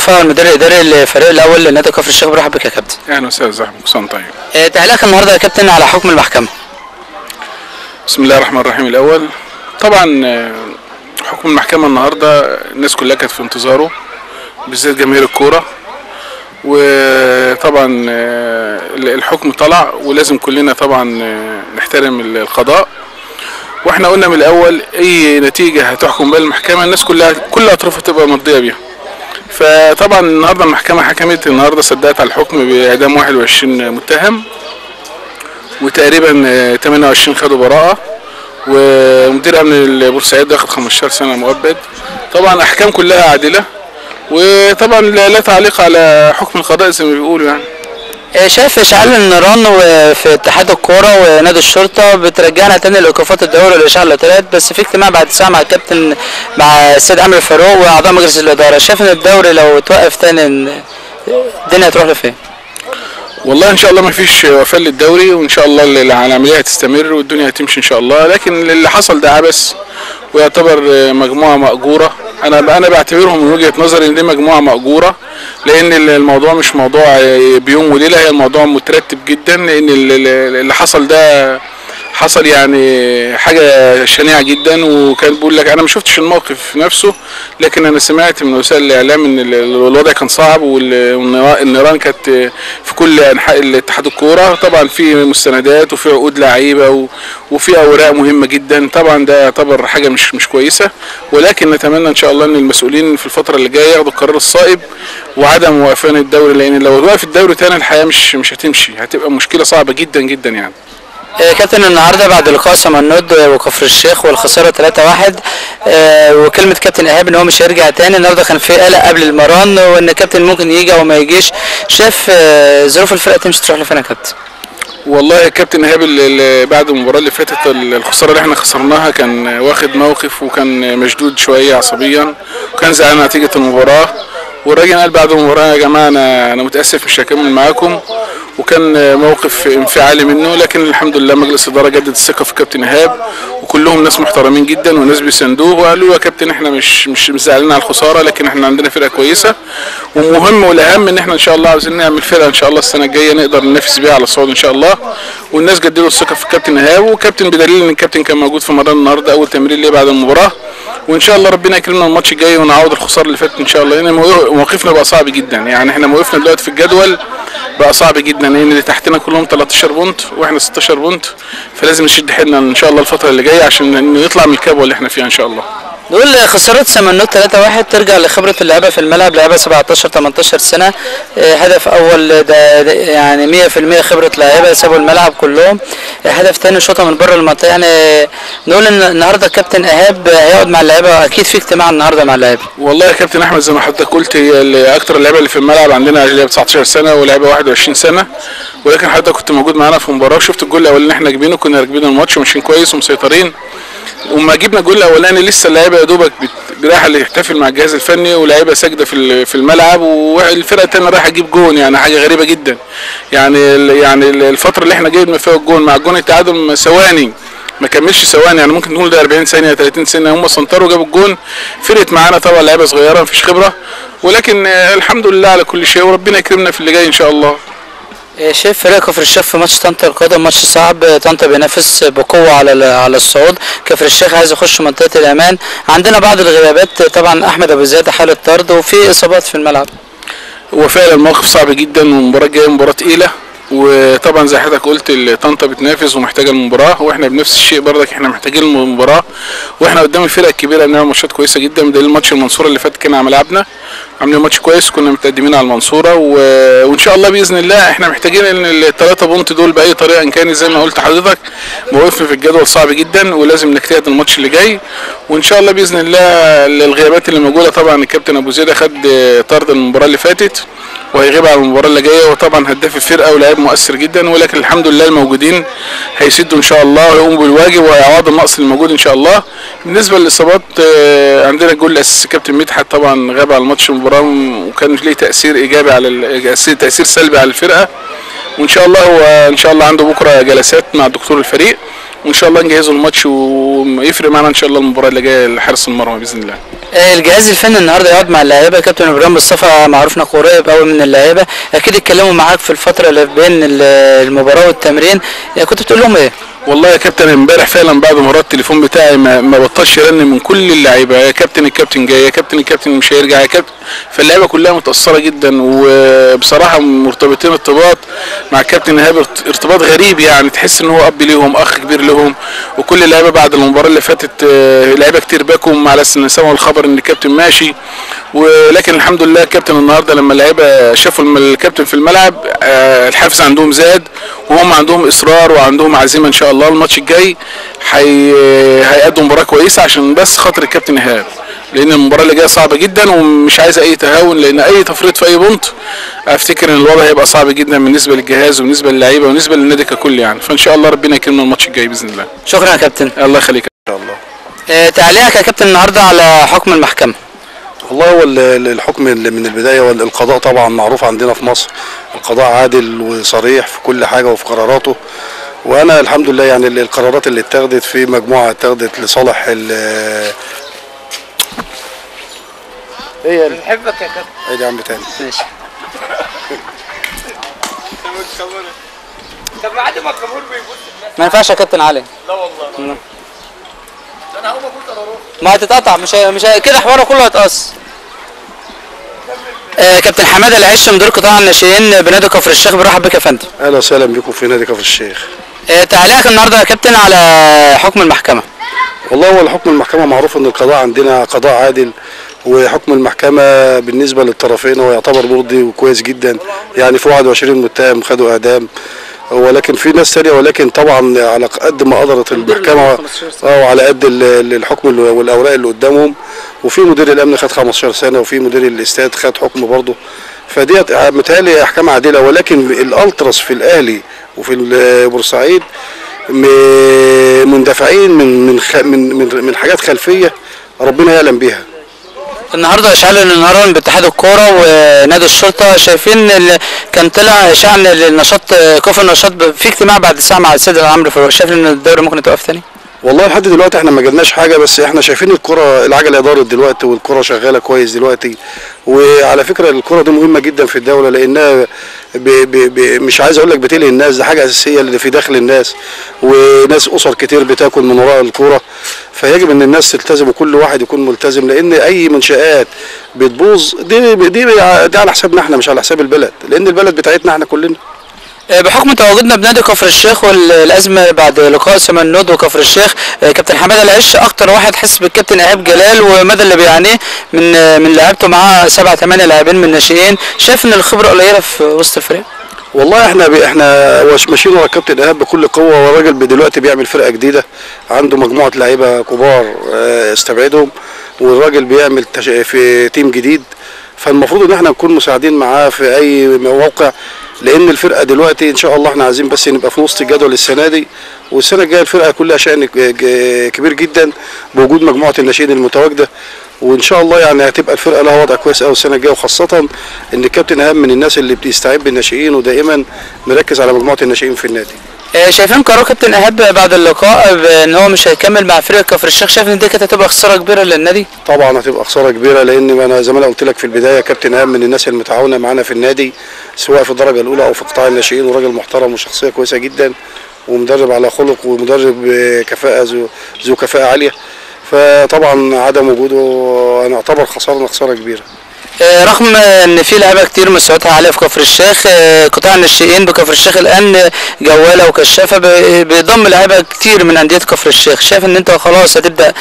رفاعي المدير الاداري للفريق الاول لنادي كفر الشيخ، برحب بك يا كابتن. اهلا وسهلا، ازيك؟ كل سنة طيب. تعليقك النهارده يا كابتن على حكم المحكمة. بسم الله الرحمن الرحيم. الاول طبعا حكم المحكمة النهارده الناس كلها كانت في انتظاره، بالذات جماهير الكورة، وطبعا الحكم طلع ولازم كلنا طبعا نحترم القضاء. واحنا قلنا من الاول اي نتيجة هتحكم بها المحكمة الناس كلها كل اطرافها تبقى مرضية بيها. فطبعا النهارده المحكمة حكمت، النهارده صدقت على الحكم باعدام 21 متهم، وتقريبا 28 خدوا براءه، ومدير امن بورسعيد واخد 15 سنة مؤبد. طبعا احكام كلها عادلة، وطبعا لا تعليق على حكم القضاء زي ما بيقولوا. يعني شايف اشعال النيران في اتحاد الكورة ونادي الشرطة بترجعنا تاني لايقافات الدوري والاشعال الثلاث، بس في اجتماع بعد ساعة مع الكابتن مع السيد عامر فاروق واعضاء مجلس الادارة، شايف ان الدوري لو توقف تاني الدنيا هتروح لفين؟ والله ان شاء الله ما فيش وفاه للدوري، وان شاء الله العملية هتستمر والدنيا هتمشي ان شاء الله. لكن اللي حصل ده عبث ويعتبر مجموعة مأجوره. انا بعتبرهم من وجهه نظري ان دي مجموعة مأجوره، لان الموضوع مش موضوع بيوم وليلة، هي الموضوع مترتب جدا. لان اللي حصل ده حصل يعني حاجة شنيعه جدا، وكان بيقول لك انا ما شفتش الموقف نفسه، لكن انا سمعت من وسائل الاعلام ان الوضع كان صعب والنيران كانت في كل انحاء الاتحاد الكورة. طبعا في مستندات وفي عقود لعيبة وفي اوراق مهمة جدا، طبعا ده يعتبر حاجة مش كويسة. ولكن نتمنى ان شاء الله ان المسؤولين في الفترة اللي جاية ياخدوا القرار الصائب وعدم وقفان الدوري، لان لو وقف الدوري تاني الحياة مش هتمشي، هتبقى مشكلة صعبة جدا جدا. يعني كابتن النهارده بعد لقاء سمنود وكفر الشيخ والخسارة 3-1، وكلمه كابتن ايهاب ان هو مش هيرجع تاني، النهارده كان في قلق قبل المران وان الكابتن ممكن يجي او ما يجيش، شاف ظروف الفرقة تمشي تروح لفين يا كابتن؟ والله يا كابتن ايهاب بعد المباراة اللي فاتت الخسارة اللي احنا خسرناها كان واخد موقف وكان مشدود شوية عصبيا، وكان زعلان نتيجة المباراة. والراجل قال بعد المباراة يا جماعة انا متاسف مش هكمل معاكم، وكان موقف انفعالي منه. لكن الحمد لله مجلس الادارة جدد الثقة في كابتن ايهاب، وكلهم ناس محترمين جدا وناس بيساندوه، وقالوا له يا كابتن احنا مش زعلانين على الخسارة، لكن احنا عندنا فرقه كويسة، ومهم والاهم ان احنا ان شاء الله عاوزين نعمل فرقه ان شاء الله السنة الجاية نقدر ننافس بيها على الصعود ان شاء الله. والناس جددوا الثقة في الكابتن ايهاب، وكابتن بدليل ان الكابتن كان موجود في مران النهارده اول تمرين ليه بعد المباراة. وان شاء الله ربنا يكرمنا الماتش الجاي ونعوض الخسارة اللي فاتت ان شاء الله، لان موقفنا بقى صعب جدا. يعني احنا موقفنا دلوقتي في الجدول بقى صعب جدا، لان اللي تحتنا كلهم 13 point واحنا 16 point، فلازم نشد حيلنا ان شاء الله الفترة اللي جاية عشان نطلع من الكبوه اللي احنا فيها ان شاء الله. نقول خسارة سمنود 3-1 ترجع لخبره اللعيبة في الملعب، لعيبة 17 18 سنة، هدف اول ده يعني 100% خبره لعيبة سابوا الملعب كلهم، هدف ثاني شوطه من بره المنطقة. يعني نقول ان النهارده الكابتن ايهاب هيقعد مع اللعيبة، اكيد في اجتماع النهارده مع اللعيبة. والله يا كابتن احمد زي ما حضرتك قلت، هي اكتر اللعيبة اللي في الملعب عندنا اللي 19 سنة ولاعيبه 21 سنة، ولكن حضرتك كنت موجود معانا في المباراة وشفت الجول الاولاني اللي احنا جايبينه، كنا راكبين الماتش وماشيين كويس ومسيطرين، وما جبنا الجول الاولاني لسه اللعيبة يا دوبك رايحة اللي يحتفل مع الجهاز الفني، ولاعيبه ساجدة في الملعب، والفرقة الثانية رايحة تجيب جون. يعني حاجة غريبة جدا. يعني الفترة اللي احنا جبنا فيها الجون مع الجون التعادل ثواني، ما كملش ثواني، يعني ممكن نقول ده 40 ثانية 30 ثانية، هم سنتروا وجابوا الجون. فرقت معانا طبعا لعيبة صغيرة مفيش خبره، ولكن الحمد لله على كل شيء، وربنا يكرمنا في اللي جاي ان شاء الله. شايف فريق كفر الشيخ في ماتش طنطا القادم، ماتش صعب، طنطا بينافس بقوة على الصعود، كفر الشيخ عايز يخش منطقة الامان، عندنا بعض الغيابات طبعا احمد ابو زياد حاله طرد وفي اصابات في الملعب. هو فعلا الموقف صعب جدا، والمباراة الجاية مباراة تقيلة، وطبعا زي حضرتك قلت طنطا بتنافس ومحتاجة المباراة، واحنا بنفس الشيء برضك احنا محتاجين المباراة، واحنا قدام الفرق الكبيرة بنعمل ماتشات كويسة جدا. بدليل ماتش المنصورة اللي فات كان على ملعبنا، عاملين ماتش كويس، كنا متقدمين على المنصورة، وان شاء الله باذن الله احنا محتاجين ان الثلاثة point دول باي طريقه ان كان. زي ما قلت لحضرتك موقفنا في الجدول صعب جدا، ولازم نجتهد الماتش اللي جاي، وان شاء الله باذن الله الغيابات اللي موجودة، طبعا الكابتن ابو زيد خد طرد المباراة اللي فاتت وهيغيب على المباراة اللي جاية، وطبعا هداف الفرقة ولاعيب مؤثر جدا، ولكن الحمد لله الموجودين هيسدوا ان شاء الله ويقوموا بالواجب وهيعوضوا النقص الموجود ان شاء الله. بالنسبة للاصابات عندنا الجول الاساسي كابتن مدحت طبعا غاب على الماتش المباراة، وكان ليه تاثير ايجابي على تاثير سلبي على الفرقة، وان شاء الله هو ان شاء الله عنده بكره جلسات مع دكتور الفريق، وان شاء الله نجهزوا الماتش ويفرق معانا ان شاء الله المباراة اللي جاية لحارس المرمى باذن الله. الجهاز الفني النهارده يقعد مع اللعيبة، كابتن ابراهيم مصطفى معروفنا قريب قوي من اللعيبة، اكيد اتكلموا معاك في الفترة اللي بين المباراة والتمرين، كنت بتقول لهم ايه؟ والله يا كابتن امبارح فعلا بعد مباراة التليفون بتاعي ما بطلش يرن من كل اللعيبة، يا كابتن الكابتن جاي، يا كابتن الكابتن مش هيرجع، يا كابتن. فاللعيبه كلها متاثرة جدا، وبصراحة مرتبطين ارتباط مع الكابتن ايهاب ارتباط غريب، يعني تحس ان هو اب ليهم، اخ كبير لهم. وكل اللعيبة بعد المباراة اللي فاتت لعيبة كتير باكم على اساس ان سمعوا الخبر ان الكابتن ماشي، ولكن الحمد لله الكابتن النهارده لما اللعيبة شافوا الكابتن في الملعب الحافز عندهم زاد، وهم عندهم اصرار وعندهم عزيمة ان شاء الله الماتش الجاي هيقدم مباراة كويسة عشان بس خاطر الكابتن ايهاب، لان المباراة اللي جاية صعبة جدا ومش عايزه اي تهاون، لان اي تفريط في اي point افتكر ان الوضع هيبقى صعب جدا بالنسبة للجهاز وبالنسبة للعيبة وبالنسبة للنادي ككل يعني. فان شاء الله ربنا يكرمنا الماتش الجاي باذن الله. شكرا يا كابتن. الله يخليك ان شاء الله. تعليقك يا كابتن النهارده على حكم المحكمة؟ والله هو الحكم من البداية، والقضاء طبعا معروف عندنا في مصر، القضاء عادل وصريح في كل حاجة وفي قراراته، وانا الحمد لله يعني القرارات اللي اتخذت في مجموعة اتخذت لصالح ال ايه بنحبك يا كابتن. ايه يا عم تاني؟ ماشي. طب بعد ما الجمهور بيبص ما ينفعش يا كابتن علي. لا والله انا هقوم اقول قرارات ما هتتقطع، مش كده حواره كله هيتقص. كابتن حمادة العش مدير قطاع الناشئين بنادي كفر الشيخ، برحب بك يا فندم. اهلا وسهلا بكم في نادي كفر الشيخ. تعليقك النهارده يا كابتن على حكم المحكمة؟ والله هو الحكم المحكمة معروف ان القضاء عندنا قضاء عادل، وحكم المحكمة بالنسبة للطرفين هو يعتبر مرضي وكويس جدا، يعني في 21 متهم خدوا اعدام، ولكن في ناس ثانية، ولكن طبعا على قد ما قدرت المحكمة وعلى قد الحكم والاوراق اللي قدامهم، وفي مدير الامن خد 15 سنة، وفي مدير الاستاد خد حكم برضه، فديت متهيألي احكام عادلة. ولكن الالتراس في الاهلي وفي بورسعيد مندفعين من من من من حاجات خلفية ربنا يعلم بيها. النهارده اشعال النهارده باتحاد الكورة ونادي الشرطة، شايفين كان طلع شعن النشاط كفر النشاط في اجتماع بعد ساعة مع السيد عمرو فاروق، شايف ان الدوري ممكن يتوقف تاني؟ والله لحد دلوقتي احنا ما جبناش حاجة، بس احنا شايفين الكره العجلة دارت دلوقتي والكره شغالة كويس دلوقتي. وعلى فكرة الكره دي مهمة جدا في الدولة، لانها بي بي مش عايز اقول لك بتلهي الناس، ده حاجة اساسية اللي في داخل الناس، وناس اسر كتير بتاكل من وراء الكورة، فيجب ان الناس تلتزم وكل واحد يكون ملتزم، لان اي منشآت بتبوظ دي دي دي على حسابنا احنا مش على حساب البلد، لان البلد بتاعتنا احنا كلنا. بحكم تواجدنا بنادي كفر الشيخ والازمة بعد لقاء سمنود وكفر الشيخ، كابتن حمادة العش اكتر واحد حس بالكابتن ايهاب جلال ومدى اللي بيعانيه من لعبته معاه 7 8 لاعبين من الناشئين، شايف ان الخبرة قليله في وسط الفريق؟ والله احنا ماشيين ورا الكابتن ايهاب بكل قوة، والراجل دلوقتي بيعمل فرقه جديدة، عنده مجموعة لعيبة كبار استبعدهم، والراجل بيعمل في team جديد، فالمفروض ان احنا نكون مساعدين معاه في اي موقع، لان الفرقة دلوقتي ان شاء الله احنا عايزين بس نبقى في نص الجدول السنة دي، والسنة الجاية الفرقة كلها شأن كبير جدا بوجود مجموعة الناشئين المتواجدة، وان شاء الله يعني هتبقى الفرقة لها وضع كويس قوي السنة الجاية، وخاصة ان الكابتن ايهاب من الناس اللي بيستعين بالناشئين ودائما مركز على مجموعة الناشئين في النادي. شايفين قرار كابتن ايهاب بعد اللقاء بان هو مش هيكمل مع فريق كفر الشيخ، شايف ان دي كانت هتبقى خسارة كبيرة للنادي؟ طبعا هتبقى خسارة كبيرة، لان انا زي ما انا قلت لك في البداية كابتن ايهاب من الناس المتعاونه معانا في النادي سواء في الدرجة الاولى او في قطاع الناشئين، وراجل محترم وشخصية كويسة جدا، ومدرب على خلق، ومدرب كفاءة ذو كفاءة عالية، فطبعا عدم وجوده نعتبر خسرنا خسارة كبيرة. رغم ان في لعيبة كتير مستوياتها عالية في كفر الشيخ، قطاع الناشئين بكفر الشيخ الان جواله وكشافه بيضم لعيبة كتير من اندية كفر الشيخ، شايف ان انت خلاص هتبدا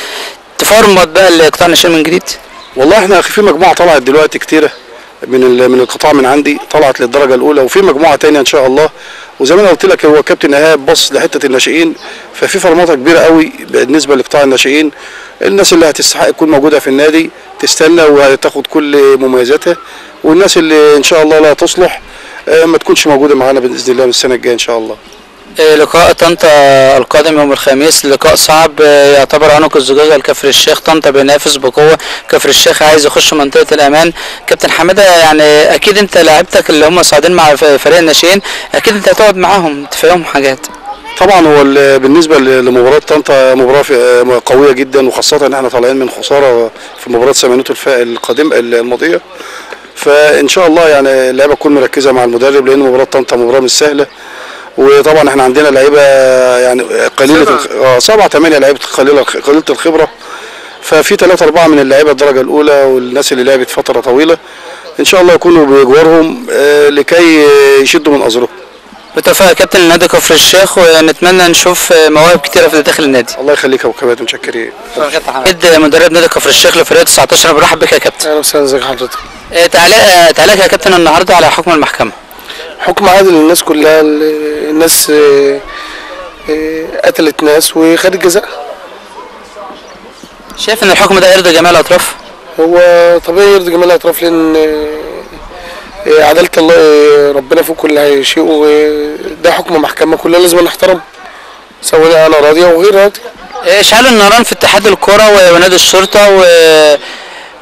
تفرمط بقى لقطاع الناشئين من جديد؟ والله احنا في مجموعة طلعت دلوقتي كتيرة من القطاع من عندي، طلعت للدرجة الاولى، وفي مجموعة ثانية ان شاء الله. وزي ما انا قلت لك هو كابتن ايهاب بص لحته الناشئين، ففي فرمطه كبيرة قوي بالنسبة لقطاع الناشئين، الناس اللي هتستحق تكون موجودة في النادي تستنى وهتاخد كل مميزاتها، والناس اللي ان شاء الله لا تصلح ما تكونش موجودة معانا باذن الله من السنة الجاية ان شاء الله. لقاء طنطا القادم يوم الخميس لقاء صعب، يعتبر عنق الزجاجة لكفر الشيخ، طنطا بينافس بقوة، كفر الشيخ عايز يخش منطقة الامان. كابتن حمادة يعني اكيد انت لاعبتك اللي هم صاعدين مع فريق الناشئين اكيد انت هتقعد معاهم تفهمهم حاجات. طبعا هو بالنسبة لمباراة طنطا مباراة قوية جدا، وخاصة ان احنا طالعين من خسارة في مباراة سمنوت القادمة الماضية، فان شاء الله يعني اللعيبة تكون مركزه مع المدرب، لان مباراة طنطا مباراة مش سهلة. وطبعا احنا عندنا لعيبة يعني قليله 7 8 لعيبة قليله الخبرة، ففي 3 4 من اللعيبة الدرجة الاولى والناس اللي لعبت فترة طويلة ان شاء الله يكونوا بجوارهم لكي يشدوا من ازرهم. بالتوفيق يا كابتن لنادي كفر الشيخ، ونتمنى نشوف مواهب كتيرة في داخل النادي. الله يخليك يا ابو كباتن، متشكرين. مدرب نادي كفر الشيخ لفريق 19، برحب بك يا كابتن. اهلا وسهلا، ازيك حضرتك؟ تعليقك يا كابتن النهارده على حكم المحكمة. حكم عادل للناس كلها، الناس قتلت ناس وخدت جزاء. شايف ان الحكم ده يرضي جميع الاطراف؟ هو طبيعي يرضي جميع الاطراف، لان عدالة الله ربنا فوق كل شيء، وده حكم محكمة كلنا لازم نحترمه، سواء انا راضي او غير راضي. اشعال النيران في اتحاد الكرة ونادي الشرطة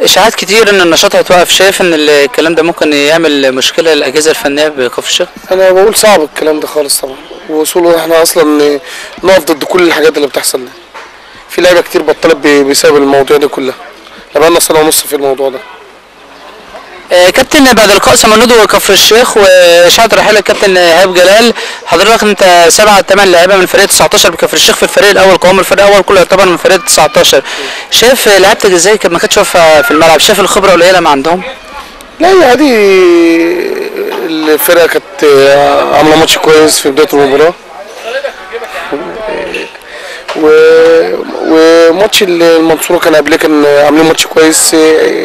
واشاعات كتير ان النشاط هيتوقف، شايف ان الكلام ده ممكن يعمل مشكلة للاجهزة الفنية بكفر الشيخ؟ انا بقول صعب الكلام ده خالص طبعا، وصوله احنا اصلا نقف ضد كل الحاجات اللي بتحصل دي. في لعيبة كتير بطلت بسبب المواضيع دي كلها، بقى لنا سنة ونص في الموضوع ده. كابتن، بعد لقاء سمنود وكفر الشيخ واشاعة رحيل الكابتن ايهاب جلال، حضرتك انت 7 8 لعيبة من فريق 19 بكفر الشيخ في الفريق الاول، قوام الفريق الاول كله يعتبر من فريق 19، شايف لعيبتك ازاي ما كانتش واقفة في الملعب؟ شايف الخبرة قليله ما عندهم؟ لا يا عادي، الفرقة كانت عامله ماتش كويس في بداية المباراة، وماتش المنصورة كان قبل كان عاملين ماتش كويس.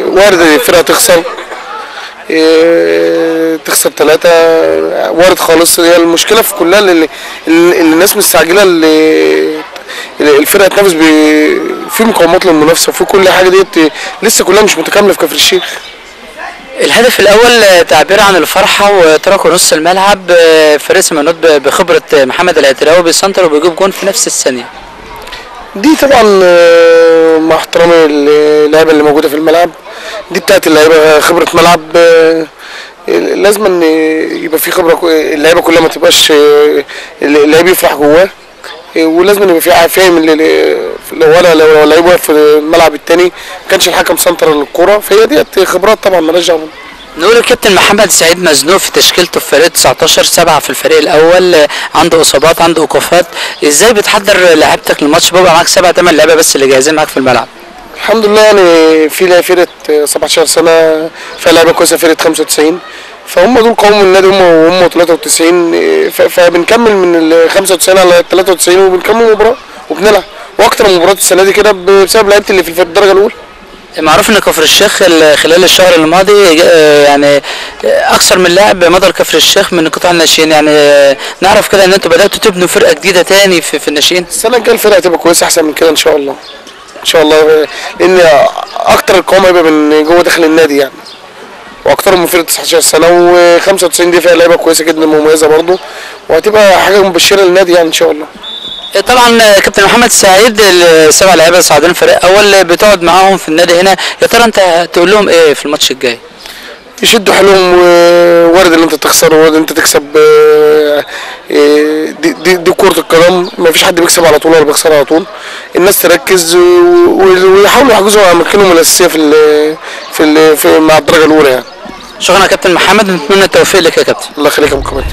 وارد الفرقة تخسر، تخسر 3، وارد خالص. هي المشكلة في كلها اللي الناس مستعجلة، اللي الفرقة تنافس في مقاومات للمنافسة وفي كل حاجة، ديت لسه كلها مش متكاملة في كفر الشيخ. الهدف الاول تعبير عن الفرحة وتركوا نص الملعب، فريق سمنود بخبره محمد العتراوي بيسنتر وبيجيب جون في نفس الثانية. دي طبعا مع احترامي اللعيبة اللي موجودة في الملعب، دي بتاعت اللعيبة خبره ملعب، لازم ان يبقى في خبره، اللعيبة كلها ما تبقاش اللعيب يفرح جواه، ولازم يبقى في فاهم لو انا لو لعيب واقف في الملعب الثاني ما كانش الحكم سنتر الكورة، فهي ديت خبرات طبعا مالهاش دعوه. نقول الكابتن محمد سعيد مزنوق في تشكيلته في فريق 19، 7 في الفريق الاول، عنده اصابات عنده ايقافات، ازاي بتحضر لعيبتك للماتش؟ بيبقى معاك 7 8 لعيبة بس اللي جاهزين معاك في الملعب. الحمد لله يعني في فرقه 17 سنة فيها لعيبة كويسة، فرقه 95، فهم دول قوم النادي، هم 93، فبنكمل من ال 95 على 93 وبنكمل مباراة وبنلعب، واكتر مباريات السنة دي كده بسبب لعيبة اللي في الدرجة الاولى. معروف ان كفر الشيخ خلال الشهر الماضي يعني اكثر من لاعب مضى كفر الشيخ من قطاع الناشئين، يعني نعرف كده ان انتوا بداتوا تبنوا فرقه جديدة تاني في الناشئين. السنة الجاية الفرقة هتبقى كويسة احسن من كده ان شاء الله. ان شاء الله، لان اكتر القوام هيبقى من جوه داخل النادي يعني، واكترهم من فرقه 19 سنة و95 دي فيها لعيبة كويسة جدا مميزة برده، وهتبقى حاجة مبشرة للنادي يعني ان شاء الله. طبعا كابتن محمد سعيد، السبع لعيبة صاعدين فريق اول بتقعد معاهم في النادي هنا، يا ترى انت تقول لهم ايه في الماتش الجاي؟ يشدوا حيلهم، وارد ان انت تخسر وارد ان انت تكسب، دي كرة القدم، ما فيش حد بيكسب على طول ولا بيخسر على طول. الناس تركز ويحاولوا يحجزوا اماكنهم الاساسية في مع الدرجة الاولى يعني. شكرا يا كابتن محمد، نتمنى التوفيق لك يا كابتن. الله يخليك يا ابو كابتن.